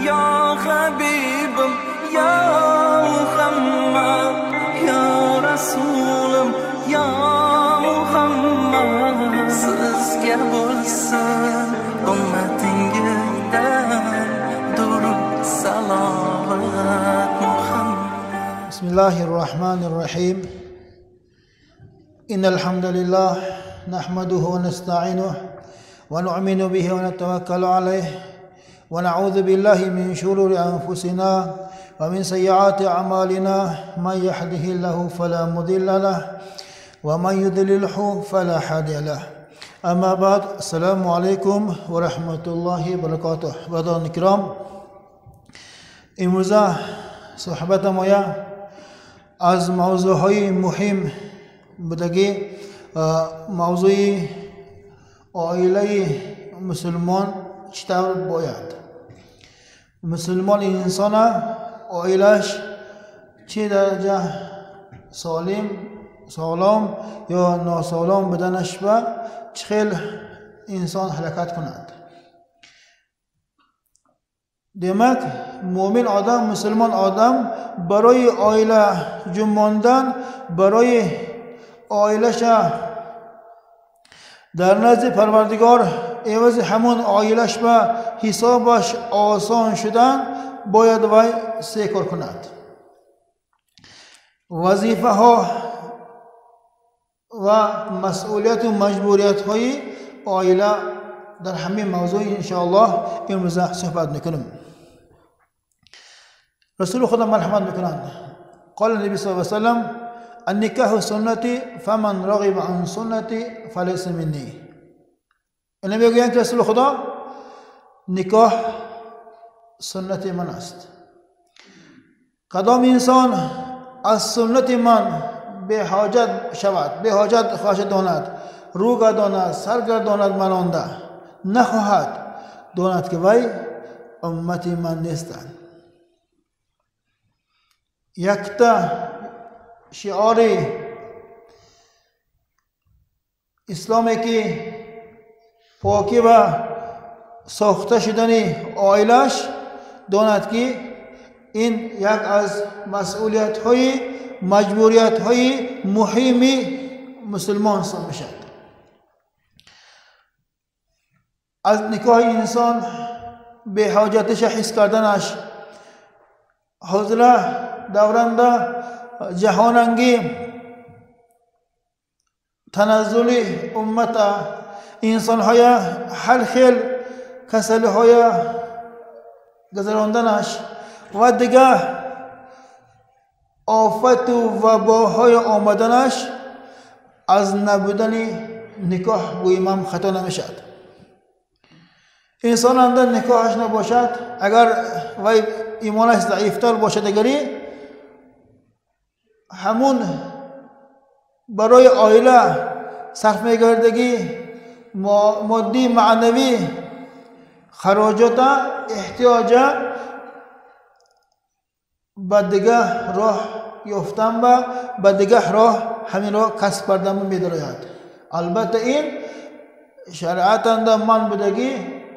Ya Habibim, Ya Muhammad, Ya Rasulim, Ya Muhammad. Sizga bo'lsin ummatingizdan durud salovat Muhammad. Bismillahirrahmanirrahim. Innal hamdalillah nahmaduhu wa nasta'inuhu wa nu'minu bihi wa natawakkalu alayhi wa na'udzu billahi min shururi anfusina wa min sayyiati a'malina man yahdihillahu fala mudilla lahu wa man yudlilhu fala hadiya lahu. Amma ba'd. Assalomu alaykum va rahmatullohi va barakatuh. Birodaroni ikrom, имрӯза суҳбати моя аз мавзӯъҳои муҳим будагӣ мавзӯи оилаи мусулмон чӣ тавр бояд мусулмон инсона оилаш чӣ дараҷа солим солом ё носолом буданаш ба чӣ хел инсон ҳаракат кунад. Демак, мӯмин одам, мусулмон одам барои оила ҷум мондан, барои оилаша дар назди Парвардигор эвази ҳамон оилаш ба ҳисобаш осон шудан бояд вай се кор кунад. Вазифаҳо ва масъулияту маҷбуриятҳои оила дар ҳамин мавзӯъ иншоаллоҳ имрӯза суҳбат мекунем. Расули Худо марҳамат мекунанд. Қол Наби саллаллоҳу алайҳи васаллам: النكاح سنتي فمن رغب عن سنتي فليس مني. Ина мегӯянд ки Расули Худо никоҳ суннати ман аст. Кадом инсон аз суннати ман беҳоҷат шавад, беҳоҷат хоҳад донад, рӯ гардонад, сар гардонад, манонда нахоҳад донад ки вай уммати ман нестанд. Якта шиори исломе ки покӣ ва сохта шудани оилаш донад ки ин як аз масъулиятҳои маҷбуриятҳои муҳими мусулмон ҳисоб мешавад. Аз никоҳи инсон беҳоҷатиша ҳис карданаш ҳозира давранда ҷаҳонангӣ таназзули уммата инсонҳоя ҳар хел касалиҳоя гузаронданаш ва дигар офату вабоҳои омаданаш аз набудани никоҳ гӯимам хато намешавад. Инсон андар никоҳаш набошад, агар вай имонаш заифтар бошад, агари ҳамун барои оила сарф мегардагӣ моддӣ маънавӣ хароҷота эҳтиёҷа ба дигар роҳ ёфтан ба дигар роҳ ҳаминро касб кардан медарояд. Албатта ин шариатанда ман будагӣ,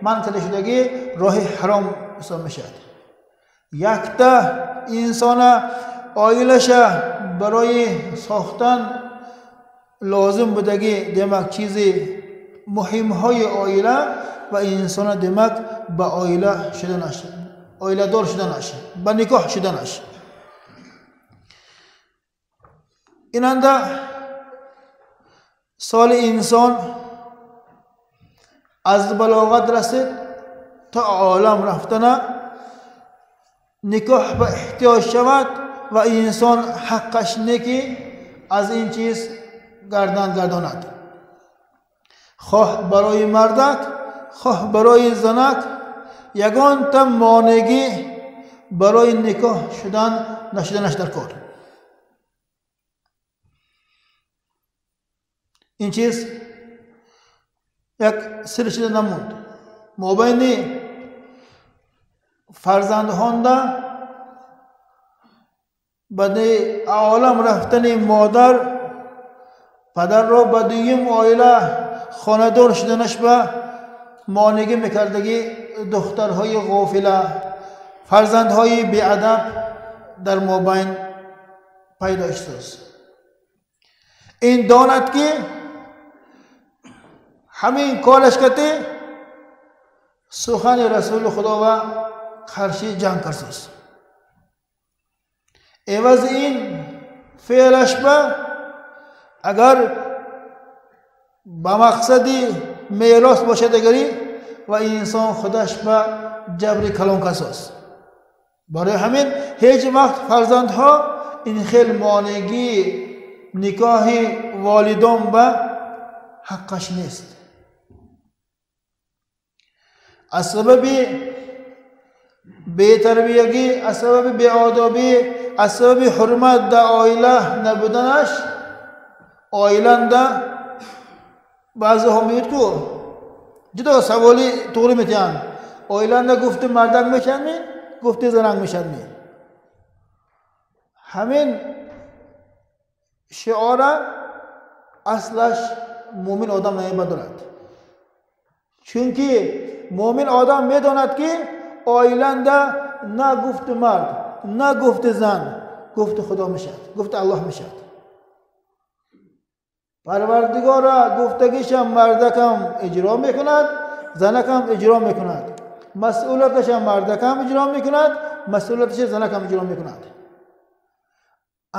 ман карда шудагӣ роҳи ҳаром ҳисоб мешавад. Якта инсона оилаша барои сохтан лозим будагӣ демак чизи муҳимҳои оила ва инсона демак ба оила шуданаш, оиладор шуданаш, ба никоҳ шуданаш. Инанда соли инсон аз балоғат расид то олам рафтана никоҳ ба эҳтиёҷ шавад ва инсон ҳаққаш не ки аз ин чиз гардан гардонад. Хоҳ барои мардак, хоҳ барои занак ягонта монеъгӣ барои никоҳ шудан нашуданаш дар кор. Ин чиз як сир шуда намонд. Мобайни фарзандҳонда баъди олам рафтани модар падарро ба дуюм оила хонадор шуданаш ба монеъгӣ мекардагӣ духтарҳои ғофила, Фарзандҳои беадаб дар мобайн пайдо шудааст. Ин донад ки ҳамин кораш кати сухани расули худо ва қарши ҷанг кардааст. Эвази ин феълаш ба агар ба мақсади мерос бошад дигари ва инсон худаш ба ҷабри калон кардааст. Барои ҳамин ҳеҷ вақт фарзандҳо ин хел монегии никоҳи волидон ба ҳаққаш нест. Аз сабаби бетарбиягӣ, аз сабаби беодобӣ, аз сабаби ҳурмат дар оила набуданаш, оиланда баъзеҳо мегӯяд ку ҷудо саволи туғри метиҳанд. Оиланда гуфти мардак мешавадми, гуфти занак мешавадми? Ҳамин шиора аслаш мӯмин одам намебадорад. Чунки мӯмин одам медонад ки оиланда на гуфти мард, на гуфти зан, гуфти худо мешавад, гуфти аллоҳ мешавад. Парвардигора гуфтагишам мардакам иҷро мекунад, занакам иҷро мекунад. Масъулияташам мардакам иҷро мекунад, масъулияташа занакам иҷро мекунад.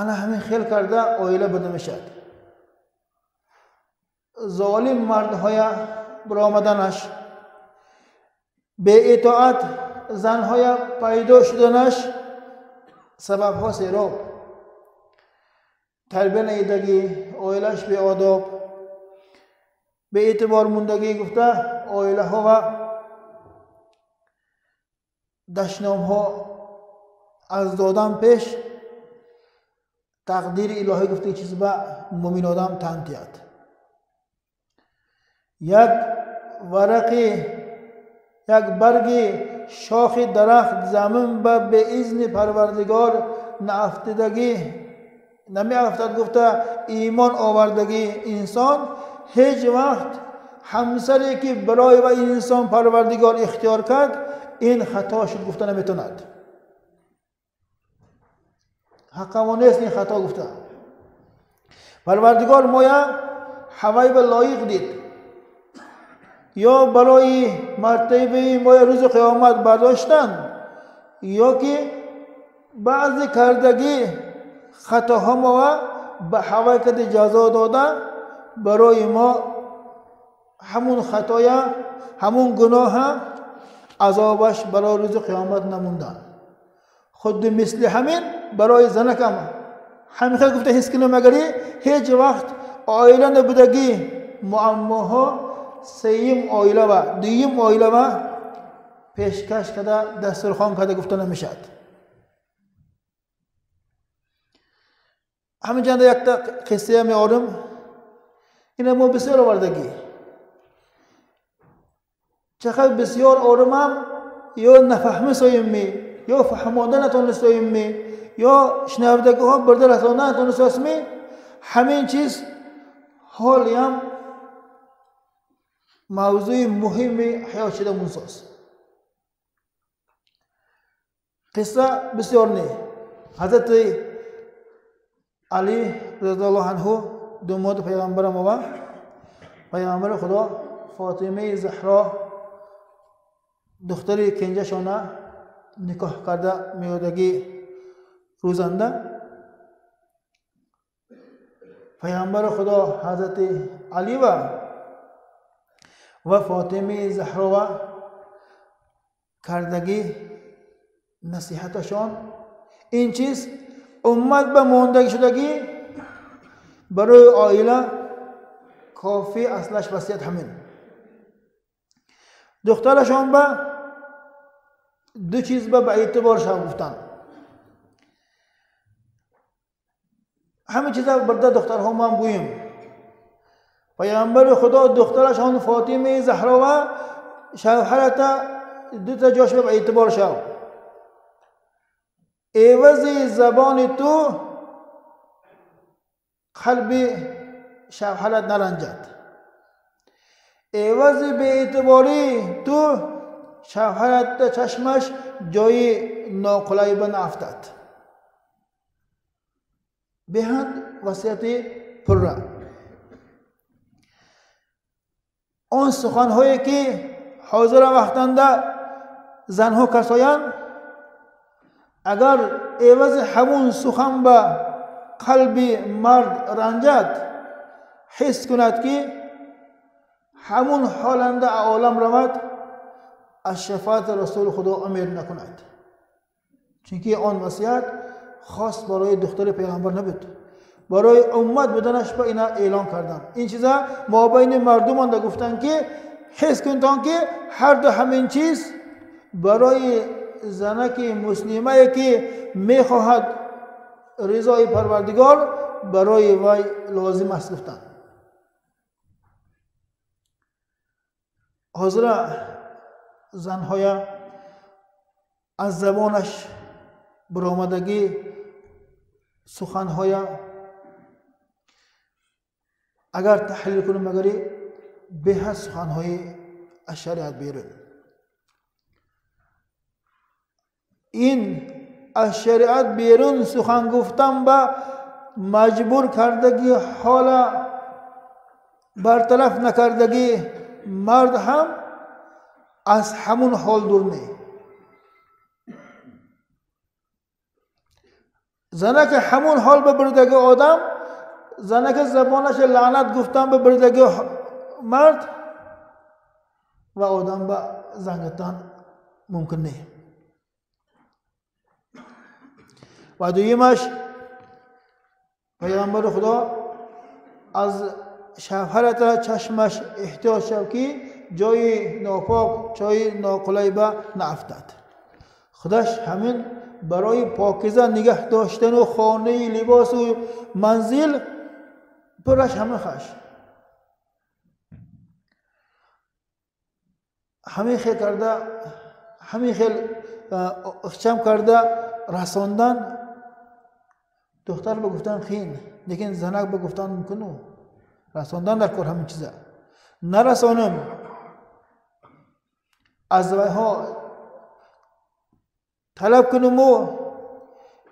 Ана ҳамин хел карда оила буда мешавад. Золим мардҳоя баромаданаш, беитоат занҳоя пайдо шуданаш сабабҳо сероб. Тарбия наидагӣ, оилаш беодоб, беэътибор мондагӣ гуфта оилаҳо ва дашномҳо аз додан пеш тақдири илоҳӣ гуфта чиз ба мӯмин одам тан диҳад. Як варақи, як барги шохи дарахт замин ба беизни парвардигор наафтидагӣ намеафтад гуфта имон овардагӣ инсон ҳеҷ вақт ҳамсаре ки барои ва инсон парвардигор ихтиёр кард ин хато шуд гуфта наметавонад. Ҳаққаво нест ин хато гуфта. Парвардигор моя ҳавай ба лоиқ дид ё барои мартабаи моя рӯзи қиёмат бардоштан ё ки баъзе кардагӣ хатоҳо мова ба ҳавай кади ҷазо дода барои мо ҳамун хатоя, ҳамун гуноҳа азобаш барои рӯзи қиёмат намондан. Худди мисли ҳамин барои занакам ҳамин хел гуфта ҳис кунем агари ҳеҷ вақт оила набудагӣ муаммоҳо сеюм оила ва дуюм оила ва пешкаш карда дастурхон карда гуфта намешавад. Ҳамин ҷанда якта қиссая меорем. Ина мо бисёр овардагӣ. Чақадр бисёр оримам ё нафаҳмисоем-ми, ё фаҳмонда натонистаем-ми, ё шунавдагиҳо бурда расонда натонистаем-ми, ҳамин чиз ҳолиам мавзӯи муҳими ҳаёт шуда мунсоз. Қисса бисёр не. Ҳазрати Али розиаллоҳу анҳу думоди пайғамбарам ова пайғамбари худо Фотимаи Заҳро духтари кенҷашона никоҳ карда меёдагӣ рӯзанда пайғамбари худо ҳазрати Али ва Фотимаи Заҳрова кардагӣ насиҳаташон ин чиз уммат ба мондагӣ шудагӣ барои оила кофӣ аслаш васият ҳамин. Духтарашон ба ду чиз ба эътибор шав гуфтанд. Ҳамин чиза бурда духтарҳо ман гӯем. Пайғамбари худо духтарашон Фотимаи Заҳрова шавҳарата дута ҷош ба эътибор шав. Эвази забони ту қалби шавҳарат наранҷад. Эвази беэътибории ту شوهرت چشمش جای ناقلای به نفتد. به حد وصیت پره. آن سخنهایی که حاضر وقتنده زنها کسایان اگر عوض همون سخن به قلب مرد رنجد، حس کند که همون حالنده عالم رود، از شفاعت رسول خدا امیر نکند. چونکه آن وصیت خاص برای دختر پیغمبر نبود، برای امت بودنش با اینا اعلان کردن. این چیزا ما بین مردم آنده گفتن که حس کنتان که هر دو همین چیز برای زنک مسلمه که میخواهد رضای پروردگار برای وی لازم است گفتن. حاضر زنهای از زبانش برآمدگی سخنهای اگر تحلیل کنیم مگری به سخنهای از شریعت بیرون، این از شریعت بیرون سخن گفتن به مجبور کردگی حال برطرف نکردگی مرد هم از همون حال دور نی. زنک همون حال به بردگی آدم، زنک زبانش لعنت گفتن به بردگی مرد و آدم به زنگتان ممکن نی. و دویمش پیغمبر خدا از شوهرت چشمش احتیاط شد که جای ناپاک جای ناقلای به نافتد. خودش همین برای پاکیزه نگه داشتن و خانه لباس و منزل پرش همه خش همه خیل کرده، همه خیل اخچم کرده رساندن. دختر به گفتن خین، لیکن زنک به گفتن ممکنو رساندن در کار همین چیزه. نرسانم از ویها طلب کنم و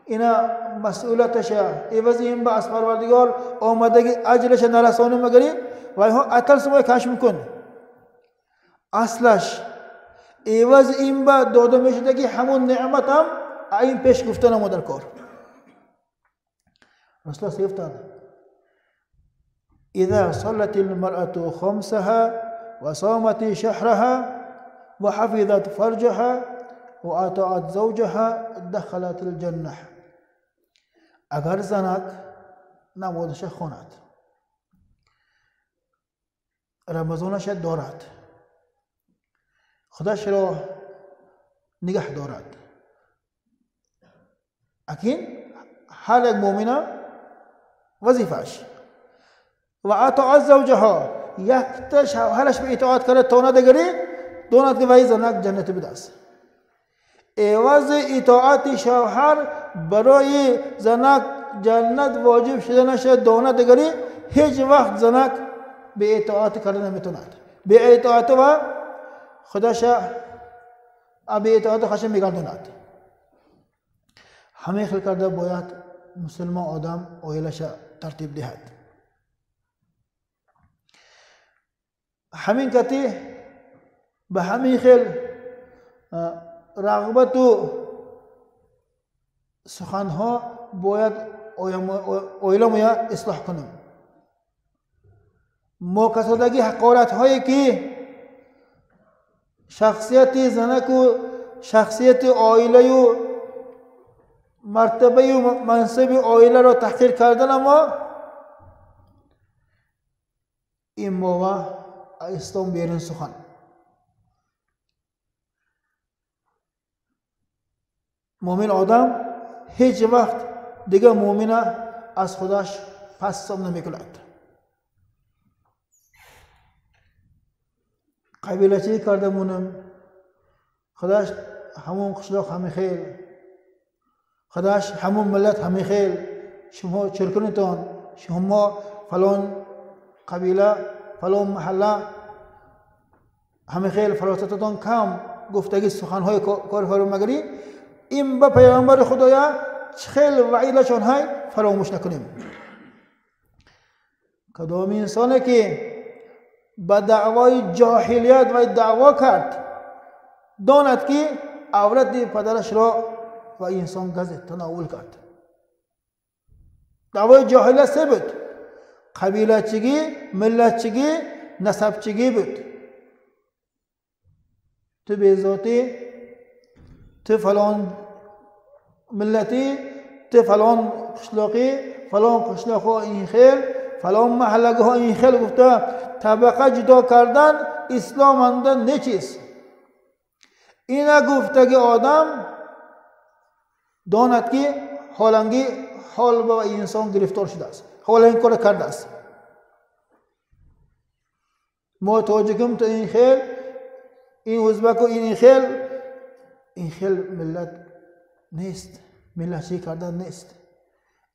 اینا مسئولیتش عوض این به از پروردگار آمدگی اجرش نرسانم مگری ویها اتل سمای کش میکن. اصلش عوض این به داده میشده که همون نعمت هم این پیش گفتن ما در کار. رسول الله گفتند اذا صلت المرأة خمسها وصامت شهرها وحفظت فرجها وأطاعت زوجها دخلت الجنة. اگر زنک نمازش خواند، رمضانش دارد، خودش را نگه دارد، اکنون هر یک مؤمنه وظیفه‌اش و اطاعت زوجها، یک تا شوهرش به اطاعت کرده تا ندگری داند که وی زنک جنت بوده است. عوض اطاعت شوهر برای زنک جنت واجب شدنش داند دگری هیچ وقت زنک به اطاعت کرده نمیتوند. به اطاعت و خودش به اطاعت خودش میگرداند. همه خیل کرده باید مسلمان آدم عائلش ترتیب دهد. همین کتی به همین خیل رغبت و سخنها باید عائله اصلاح کنم. ما کسادگی حقارت هایی که شخصیت زنک و شخصیت عائله و مرتبه و منصب عائله را تحقیر کردن، اما این موقع اسلام بیرون سخن. مؤمن آدم هیچ وقت دیگه مؤمنه از خودش پس حساب نمیکند. قبیله چی کرده مونم خودش همون قشلاق همه خیل، خودش همون ملت همه خیل، شما چرکنتان، شما فلان قبیله فلان محله همه خیل فراستتان کم. گفتگی سخنهای کار فرامگری این با پیامبر خدایا خیلی وعیدشان های فراموش نکنیم. کدام انسانی که به دعوای جاهلیت و دعوا کرد داند که عورت پدرش را و انسان گزید تناول کرد. دعوای جاهلیت سه بود: قبیله‌چگی، ملتچگی، نسبچگی بود. تو بیزاتی، تو فلان ملتی، تو فلان قشلاقی، فلان قشلاق این خیل، فلان محله ها این خیل گفته طبقه جدا کردن اسلام انده نچیز. اینا گفته که آدم داند که حالانگی حال با انسان گرفتار شده است، حال این کار کرده است. ما تاجیکم تو این خیل، این ازبک و این خیل، این خیل ملت نیست، ملت چی کردن نیست.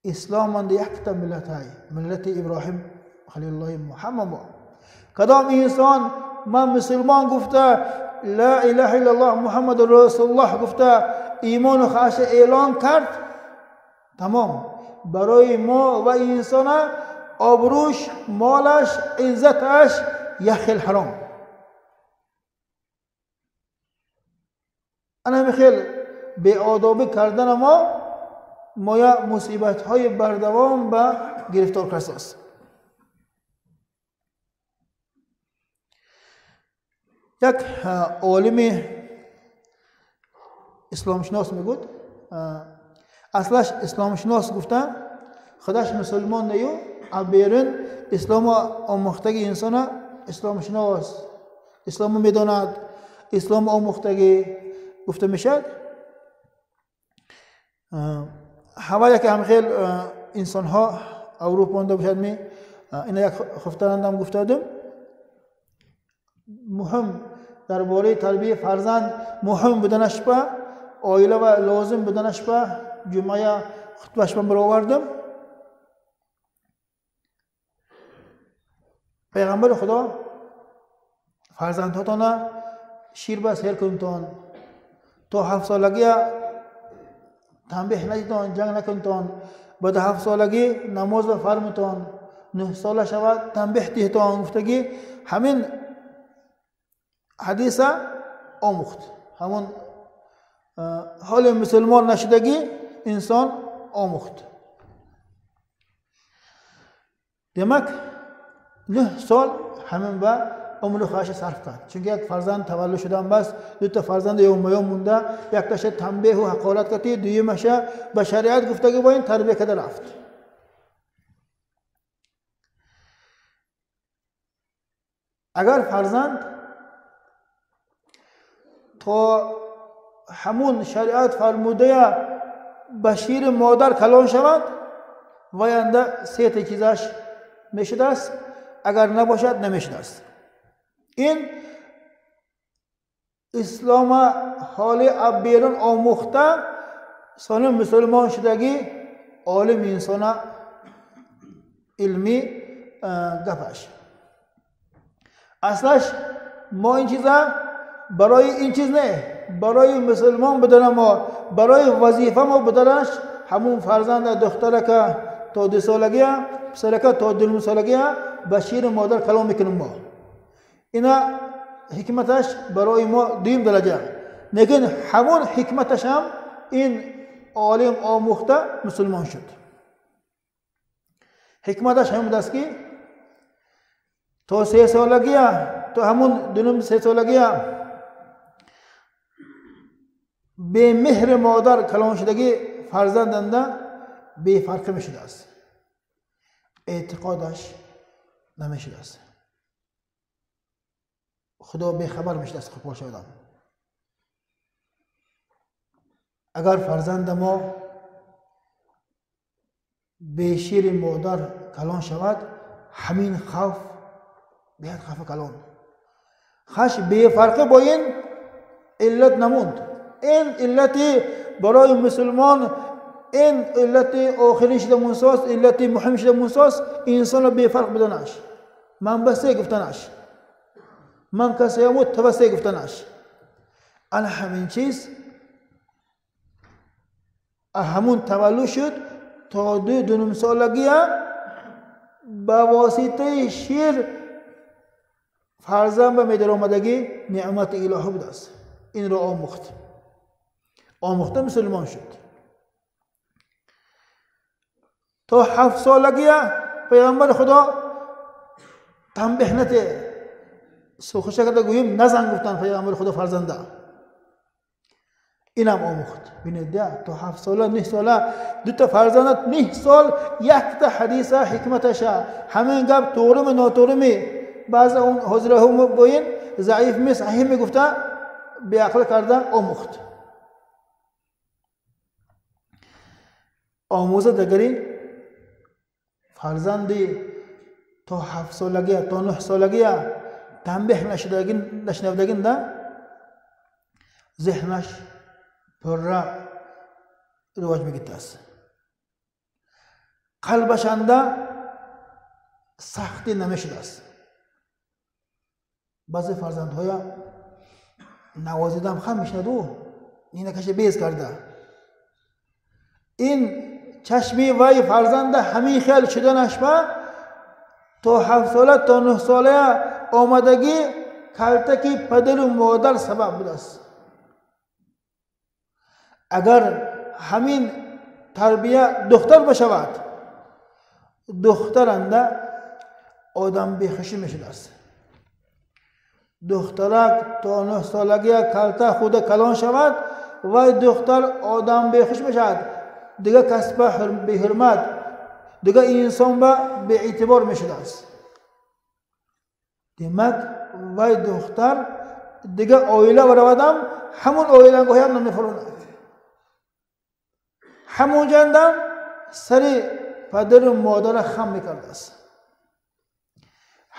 اسلام اند یک تا ملت های، ملت ابراهیم خلیل الله محمد. کدام انسان من مسلمان گفته لا اله الا الله محمد رسول الله گفته ایمان خاص اعلان کرد، تمام برای ما و انسان آبروش، مالش، عزتش یک خیل حرام. انا میخیل به آدابی کردن ما یا مصیبت های بردوام به گرفتار کرده است. یک عالم اسلام شناس میگوید، اصلش اسلام شناس گفته خودش مسلمان نیو، بیرون اسلام آموختگی انسان اسلام شناس، اسلام میداند، اسلام آموختگی گفته میشد. هوا یک هم خیلی انسان ها اروپا انده باشد می اینا یک خفترندم گفته بودم. مهم درباره تربیه فرزند مهم بودنش به آیله و لازم بودنش به جمعه خطبهش من برآوردم. پیغمبر خدا فرزندهاتان شیر به سیر کنتان، تا 7 سالگی تنبیه ندیدان، جنگ نکنتان، بعد 7 سالگی نماز فرمتان، 9 ساله شود تنبیه دیهتان. گفتگی همین حدیث آموخت، همون حال مسلمان نشدگی انسان آموخت. demak 9 سال همین به عمر خواهش صرف کرد، چون یک فرزند تولد شدن بس دو تا فرزند یوم یوم مونده، یک تاش تنبیه و حقارت کردی، دویمش به شریعت گفتگی با این تربیه کرده رفت. اگر فرزند تا همون شریعت فرموده به شیر مادر کلان شود و آینده سه تا چیزش میشده است، اگر نباشد نمیشده است. این اسلام حال بیرون آموخته سالم مسلمان شدگی عالم انسان علمی گپش. اصلش ما این چیزا برای این چیز نه، برای مسلمان بدن ما، برای وظیفه ما بدنش همون فرزند دختره که تا 2 سالگی، پسره که تا 2 سالگی به شیر مادر کلام میکنیم ما. اینا حکمتش برای ما دویم درجه، لیکن همون حکمتش هم این عالم آموخته مسلمان شد. حکمتش همون است که تا 3 سالگی، تا همون 2 3 سالگی به مهر مادر کلان شدگی فرزندنده به فرق میشده است، اعتقادش نمیشده است، خدا به خبر میشده است خود باشه آدم. اگر فرزند ما به شیر مادر کلان شود، همین خوف بیاد خوف کلان خش به فرق با این علت نموند. این علتی برای مسلمان، این علت آخری شده منساس، علت مهم شده منساس، انسان را به فرق بدنش، من به سه گفتنش، من کسی یموت تو به سه گفتنش. ана ҳамин чиз ҳамун таваллуд шуд то 2-2.5 солагия ба воситаи шир фарзанд ба медаромадагӣ неъмати илоҳӣ будааст. Инро омӯхт, омӯхта мусулмон шуд. То 7 солагия пайғамбари Худо танбеҳ нате сухуша карда гӯем назан гуфтанд пайғамбари Худо фарзанда. Инам омӯхт. Бинед, то 7 сола, 9 сола дута фарзанда 9 сол якта ҳадиса ҳикматаша ҳамин гап тоғрими нотоғрими баъзе он ҳозираҳо боин заифми саҳиҳ мегуфта беақл карда омӯхт. Омӯза дагари фарзанди то 7 солагия то 9 солагия танбеҳ нашнавдагинда зеҳнаш пурра ривоҷ мегирдааст. Қалбашанда сахтӣ намешудааст. Баъзе фарзандҳоя навозидам хам мешунаду инакаша без карда. Ин чашми вай фарзанда ҳамин хел шуданаш ба то 7 сола то 9 сола омадагӣ калтаки падару модар сабаб будааст. Агар ҳамин тарбия духтар бошавад, духтаранда одам бехушӣ мешудааст. Духтарак то 9 солагия калта худа калон шавад, вай духтар одам бехуш мешавад, дига кас ба беҳурмат, дига инсон ба беэътибор мешудааст. Демак вай духтар дига оила баравадам ҳамун оилангоҳиам намефуронад. Ҳамун ҷандам сари падару модара хам мекардааст.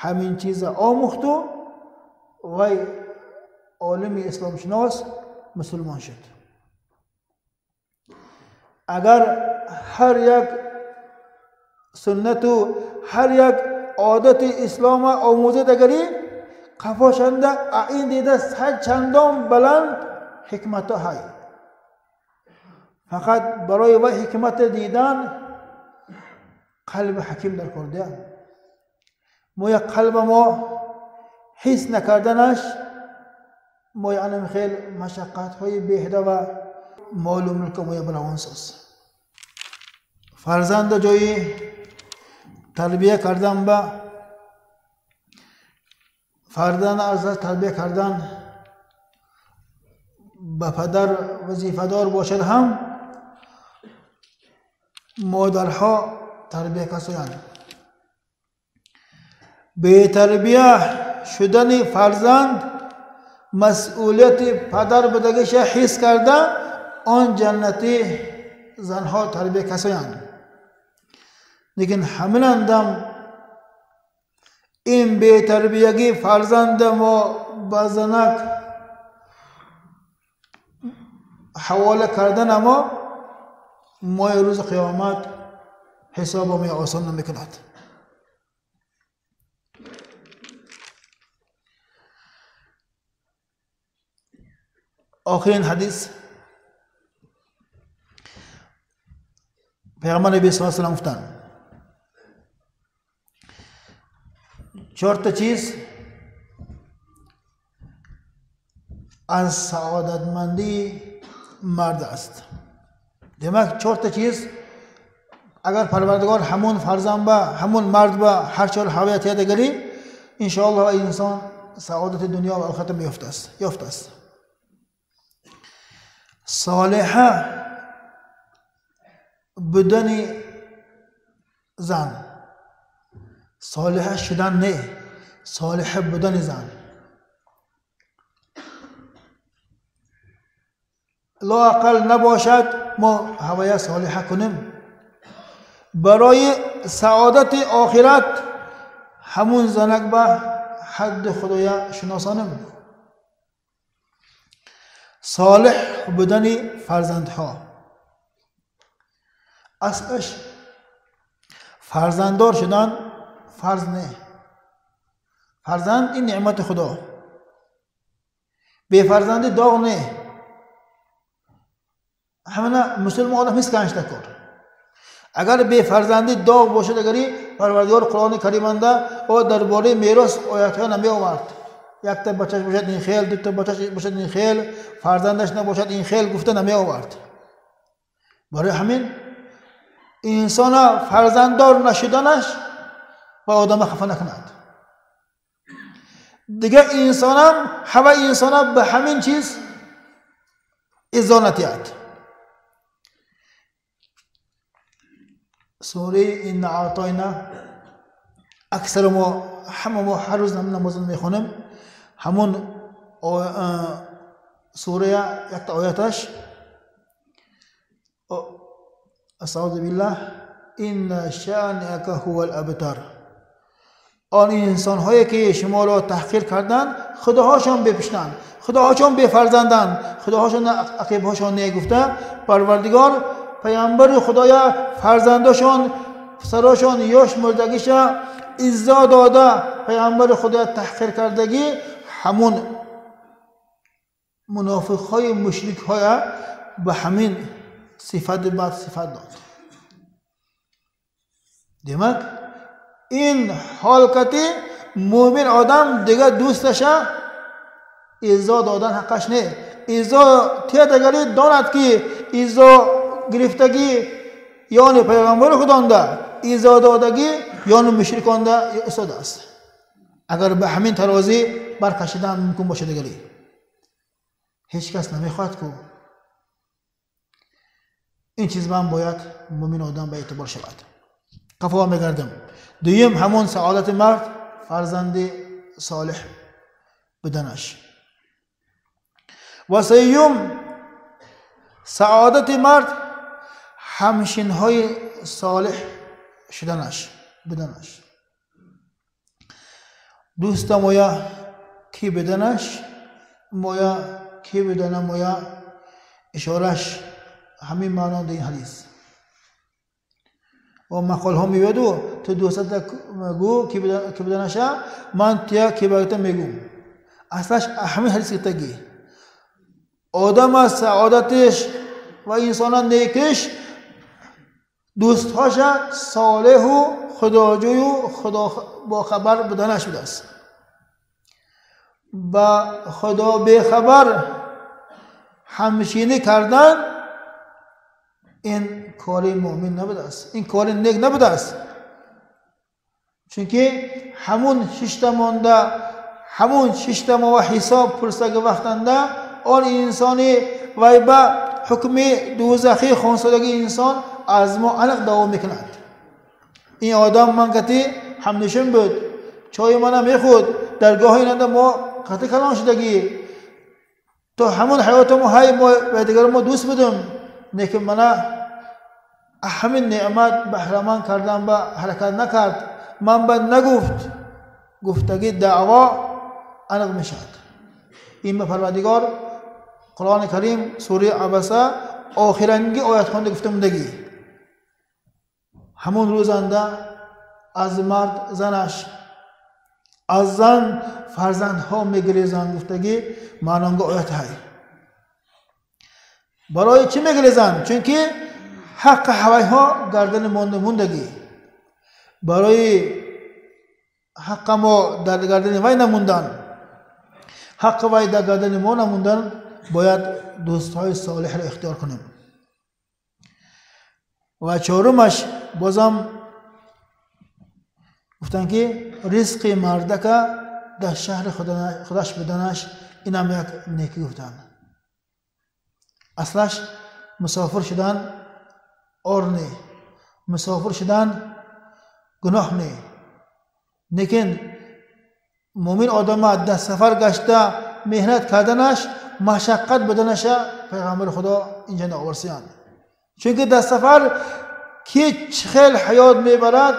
Ҳамин чиза омӯхту вай олими исломшинос мусулмон шуд. Агар ҳар як суннату ҳар як одати ислома омӯзад, агари қафошанда ин дида сад чандон баланд ҳикматҳо ҳай. Фақат барои вай ҳикмата дидан қалби ҳаким дар кор дия. Мо як қалба мо ҳис накарданаш мо анам хел машаққатҳои беҳда ва молу мулка моя балавон соз. Фарзанда ҷои тарбия кардан ба фарзанд аз тарбия кардан ба падар вазифадор бошад ҳам модарҳо тарбия касоянд. Бетарбия шудани фарзанд масъулияти падар будагиша ҳис карда он ҷаннати занҳо тарбия касоянд. Лекин ҳаминандам ин бетарбиягӣ фарзанда мо ба занак ҳавола кардана мо мои рӯзи қиёмат ҳисоба мо осон намекунад. Охирин ҳадис пайғамбар наби саллаллоҳу алайҳи васаллам гуфтанд: чорта чиз аз саодатмандии мард аст. Демак чорта чиз агар Парвардигор ҳамун фарзанд ба ҳамун мард ба ҳар чор ҳавоят ядагарӣ, иншоаллоҳ инсон саодати дунё ва охират ёфтааст. Солиҳа будани зан, солиҳа шудан не, солиҳа будани зан. Лоақал набошад мо ҳавая солиҳа кунем. Барои саодати охират ҳамун занак ба ҳадди худоя шиносонем. Солиҳ будани фарзандҳо. Аслаш фарзанддор шудан фарз не. Фарзанд ин неъмати Худо. Бефарзандӣ доғ не, ҳамана мусулмон одам ҳис кардаш кор. Агар бефарзандӣ доғ бошад, агари Парвардигор Қуръони Кариманда о дар бораи мерос оятҳо намеовард. Якта бачаш бошад ин хел, дута бачаш бошад ин хел, фарзандаш набошад ин хел гуфта намеовард. Барои ҳамин инсона фарзанддор нашуданаш ба одама хафа накунад. Дигар инсонам ҳама инсона ба ҳамин чиз иззо натиҳад. Сураи Инна аътойна аксари мо, ҳама мо ҳар рӯз намоз мехонем. Ҳамон сурая якта ояташ аъузу биллаҳ инна шаниака ҳувал абтар. Он инсонҳое ки шуморо таҳқир карданд, худоҳошон бепуштанд, худоҳошон бефарзанданд, худоҳошон ақибҳошон не гуфта Парвардигор паямбари Худоя фарзандошон, писарошон ёш мурдагиша иззо дода паямбари Худоя таҳқир кардагӣ ҳамун мунофиқҳои мушрикҳоя ба ҳамин сифати бад сифат дод. Демак ин ҳолкати мӯмин одам дигар дӯсташа иззо додан ҳаққаш не. Иззо тиҳад агари донад ки иззо гирифтагӣ ёни пайғамбари худонда, иззо додагӣ ёни мушриконда истодааст. Агар ба ҳамин тарозӣ баркашидан мумкин бошад, агари ҳеҷ кас намехоҳад ку ин чиз ман бояд мӯмин одам ба эътибор шавад. Қафо мегардам. Дуюм ҳамон саодати мард фарзанди солиҳ буданаш ва сеюм саодати мард ҳамшинҳои солиҳ шуданаш буданаш. Дӯста моя ки буданаш, моя ки будана моя ишораш ҳамин маъно дар ин ҳадис. Ва мақолҳо мегӯяду ту дӯстата гӯ ки буданаша, ман тия ки багта мегӯм. Аслаш ҳамин ҳадис гирифтагӣ. Одам аз саодатиш ва инсона некиш дӯстҳоша солеҳу худоҷӯю худо бохабар буданаш будааст. Ба худо бехабар ҳамшинӣ кардан ин кори мӯмин набудааст, ин кори нек набудааст. Чунки ҳамун шишта монда, ҳамун шишта мо ва ҳисоб пурсаги вақтанда он инсони вай ба ҳукми дӯзахӣ хонсодаги инсон аз мо аниқ давом мекунад. Ин одам ман кати ҳамнишин буд, чойи мана мехӯрд, дар гоҳи инанда мо қати калон шудагӣ, то ҳамун ҳаёти мо ҳай мо ва дигар мо дӯст будем, лекин мана ҳамин неъмат баҳраманд кардан ба ҳаракат накард, ман ба нагуфт, гуфтагӣ даъво аниқ мешавад. Ин ба Парвардигор Қуръони Карим сураи Абаса охиранги оят хонда гуфта мондагӣ. Ҳамон рӯзанда аз мард занаш, аз зан фарзандҳо мегирезанд гуфтагӣ маънонга оят ҳай. Барои чӣ мегирезанд? Чунки ҳаққи ҳавайҳо гардани мондагӣ. Барои ҳаққа мо дар гардани вай намондан, ҳаққи вай дар гардани мо намондан, бояд дӯстҳои солиҳро ихтиёр кунем. Ва чорумаш бозам гуфтанд ки ризқи мардака дар шаҳри худаш буданаш инам як некӣ гуфтанд. Аслаш мусофир шудан ор не, мусофир шудан гуноҳ не, лекин мӯмин одама дар сафар гашта меҳнат карданаш машаққат буданаша пайғамбари Худо инҷа наоварсиянд. Чунки дар сафар ки чӣ хел ҳаёт мебарад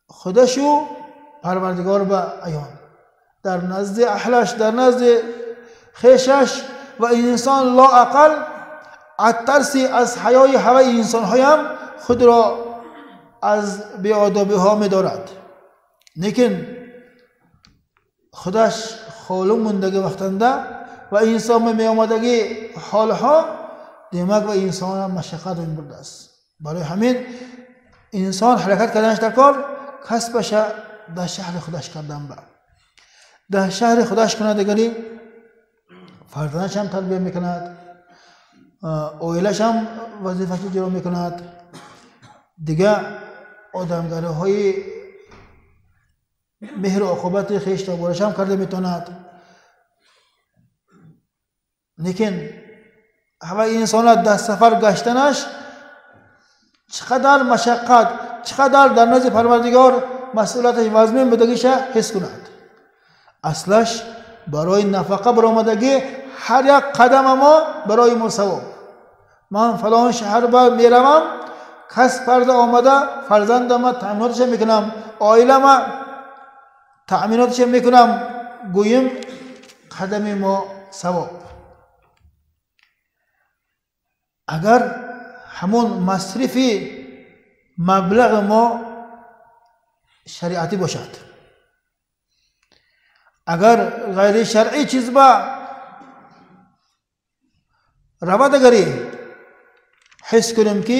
худашу Парвардигор ба аён, дар назди аҳлаш, дар назди хешаш ва инсон лоақал аз тарси аз ҳаёи ҳаваи инсонҳоям худро аз беодобиҳо медорад, лекин худаш холӣ мондагӣ вақтанда ва инсон меомадагӣ ҳолҳо, демак ва инсон машаққат мебурдааст. Барои ҳамин инсон ҳаракат карданаш дар кор касбаша дар шаҳри худаш кардан ба дар шаҳри худаш кунад, дигари фарзандаш ҳам тарбия мекунад, оилаш ҳам вазифааш иҷро мекунад, дига одамгариҳои меҳру оқибати хештабораш ҳам карда метавонад. Лекин ҳамаи инсонат дар сафар гаштанаш чӣ қадар машаққат, чӣ қадар дар назди Парвардигор масъулияташ вазмин будагиша ҳис кунад. Аслаш барои нафақа баромадагӣ ҳар як қадама мо барои мо савоб. Ман фалон шаҳр ба меравам, кас парда омада фарзандама таъминоташа мекунам, оилама таъминоташа мекунам, гӯем қадами мо савоб. Агар ҳамон масрифи маблағи мо шариатӣ бошад, агар ғайри шаръӣ чиз ба равад, агари ҳис кунем ки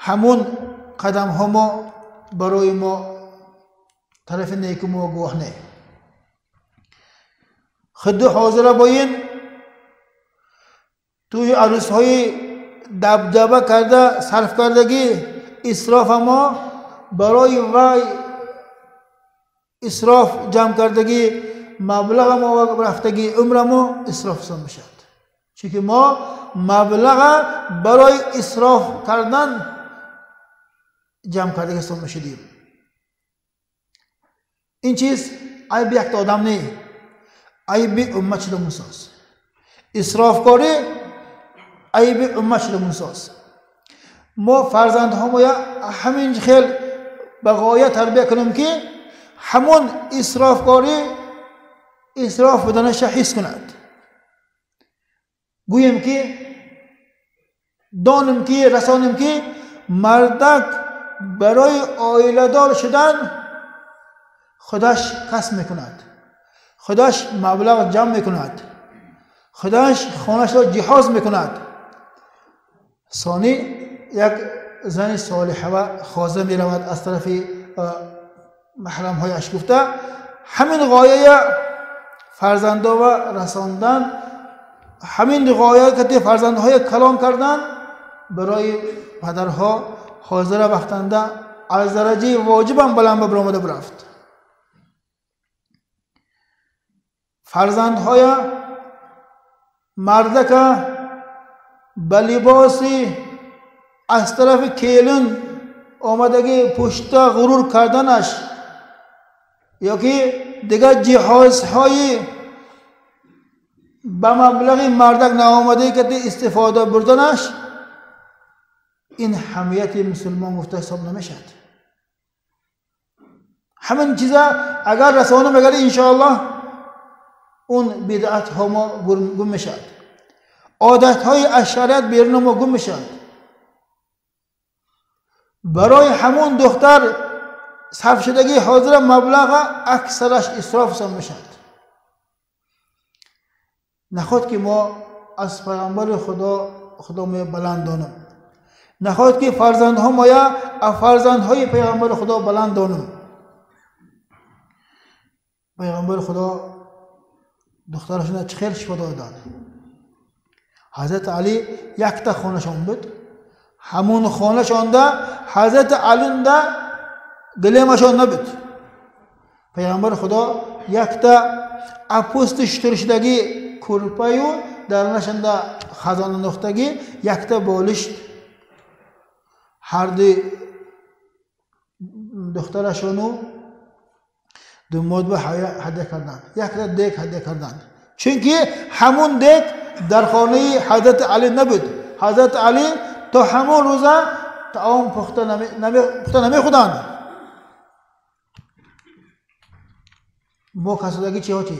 ҳамон қадамҳо мо барои мо тарафи неку мо гувоҳ не. Худи ҳозира бо ин тӯи арӯсҳои дабдаба карда сарф кардагӣ исрофа мо барои вай исроф ҷамъ кардагӣ маблаға мо рафтагӣ умра мо исроф ҳисоб мешавад. Чунки мо маблаға барои исроф кардан ҷамъ кардагӣ ҳисоб мешудем. Ин чиз айби якта одам не, айби уммат шуда мусоз. Исрофкорӣ айби уммат шуда мусоз. Мо фарзандҳомоя ҳамин хел ба ғоя тарбия кунем ки ҳамон исрофкорӣ исроф буданаша ҳис кунад. Гӯем ки донем ки расонем ки мардак барои оиладор шудан худаш касб мекунад, худаш маблағ ҷамъ мекунад, худаш хонашро ҷиҳоз мекунад. Сонӣ як зани солиҳава хоза меравад аз тарафи маҳрамҳояш гуфта ҳамин ғояя фарзандова расондан, ҳамин ғоя кати фарзандҳоя калон кардан барои падарҳо ҳозира вақтанда аз дараҷаи воҷибам баланд баромада бирафт. Фарзандҳоя мардака ба либоси аз тарафи келин омадагӣ пушта ғурур карданаш ёки дигар ҷиҳозҳои ба маблағи мардак наомадае кати истифода бурданаш ин ҳамияти мусулмон гуфта ҳисоб намешавад. Ҳамин чиза агар расонам агар иншоаллоҳ он бидъатҳо мо гум мешавад, одатҳои аз шариат беруна мо гум мешавад. Барои ҳамон духтар сарфшудагии ҳозира маблаға аксараш исроф ҳисоб мешавад. Нахоҳад ки мо аз пайғамбари худо худо моя баланд донем, нахоҳад ки фарзандҳо моя аз фарзандҳои пайғамбари худо баланд донем. Пайғамбари худо духтарашона чӣ хел шифо доданд? Ҳазрати Алӣ якта хонашон буд, ҳамон хонашонда ҳазрати Алинда гилемашон набуд. Пайғамбари худо якта апӯсти шутуршудагӣ кӯрпаю дарунашонда хазона нуқтагӣ якта болишт ҳарди духтарашону думод ба ҳадя карданд, якта дек ҳадя карданд. Чунки ҳамун дек дар хонаи ҳазрати Алӣ набуд. Ҳазрати Алӣ то ҳамон рӯза таом пухта намехӯрданд. Мо касодагӣ чиҳо чи?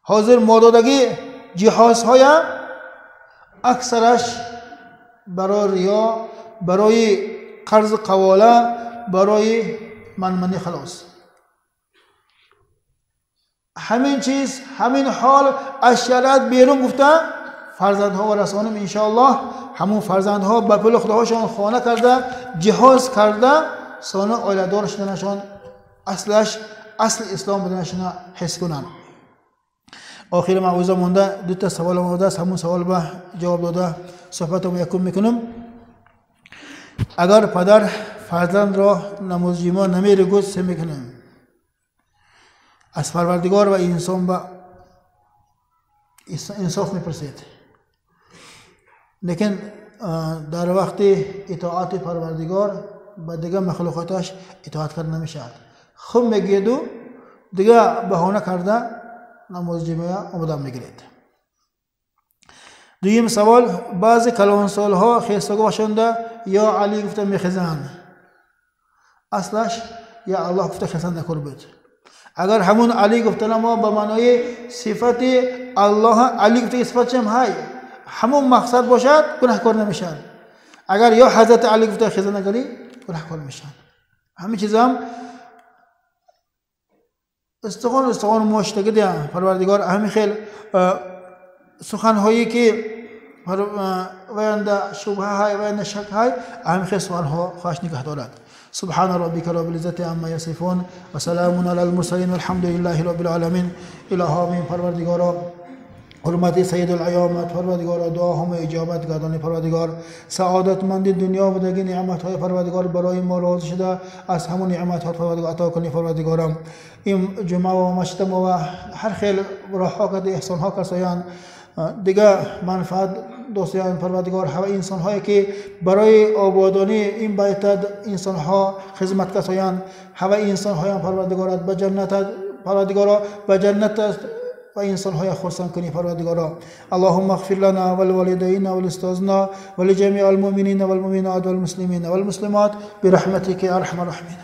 Ҳозир мододагӣ ҷиҳозҳоя аксараш барои риё, барои қарзи қавола, барои манманӣ халос. ҳамин чиз, ҳамин ҳол аз шариат берун гуфта фарзандҳо расонем иншоаллоҳ. Ҳамун фарзандҳо ба пули худоҳошон хона карда, ҷиҳоз карда, сона оиладор шуданашон аслаш асли ислом буданашона ҳис кунанд. Охири мавъиза монда дута савол омадааст, ҳамун савол ба ҷавоб дода суҳбатам якун мекунам. Агар падар фарзандро намози ҷумъа намерегӯд, се мекунем? Аз Парвардигор ва инсон ба инсоф мепурсед. Лекин дар вақти итоати Парвардигор ба дигар махлуқоташ итоат карда намешавад. Хуб мегӯеду дигар баҳона карда намози ҷумъа омода мегиред. Дуюм савол: баъзе калонсолҳо хестагоҳ бошанда ё Алӣ гуфта мехезанд. Аслаш ё Аллоҳ гуфта хезан накор буд. Агар ҳамун Алӣ гуфтана мо ба маънои сифати Аллоҳ Алӣ гуфта сифатшам ҳай ҳамун мақсад бошад, гунаҳкор намешаванд. Агар ё ҳазрати Алӣ гуфта хеза нагарӣ, гунаҳкор мешаванд. Ҳамин чизам استغان استغان ماشتگی ده پروردگار همین خیل سخنهایی که وینده شبهه های وینده شک های همین خیل سوالها خواهش نگه دارد. سبحان ربك رب العزة عما يصفون وسلام على المرسلين والحمد لله رب العالمين. الها من پروردگارا حرمت سید العیامت پروردگار دعاهم اجابت گردانی پروردگار سعادتمند دنیا و دیگر نعمت های پروردگار برای ما راضی شده از همون نعمت ها پروردگار عطا کنی پروردگارم. این جمعه و مسجد ما و هر خیل راه ها کرده احسان ها کسایان دیگه منفعت دوستیان پروردگار همه انسان هایی که برای آبادانی این بیت انسان ها خدمت کسایان همه انسان های پروردگارت به جنت پروردگارا به جنت و انسان های خرسند کنی پروردگارا. اللهم اغفر لنا ولوالدینا ولاستاذنا ولجميع المؤمنین والمؤمنات والمسلمین والمسلمات برحمتك یا ارحم الراحمین.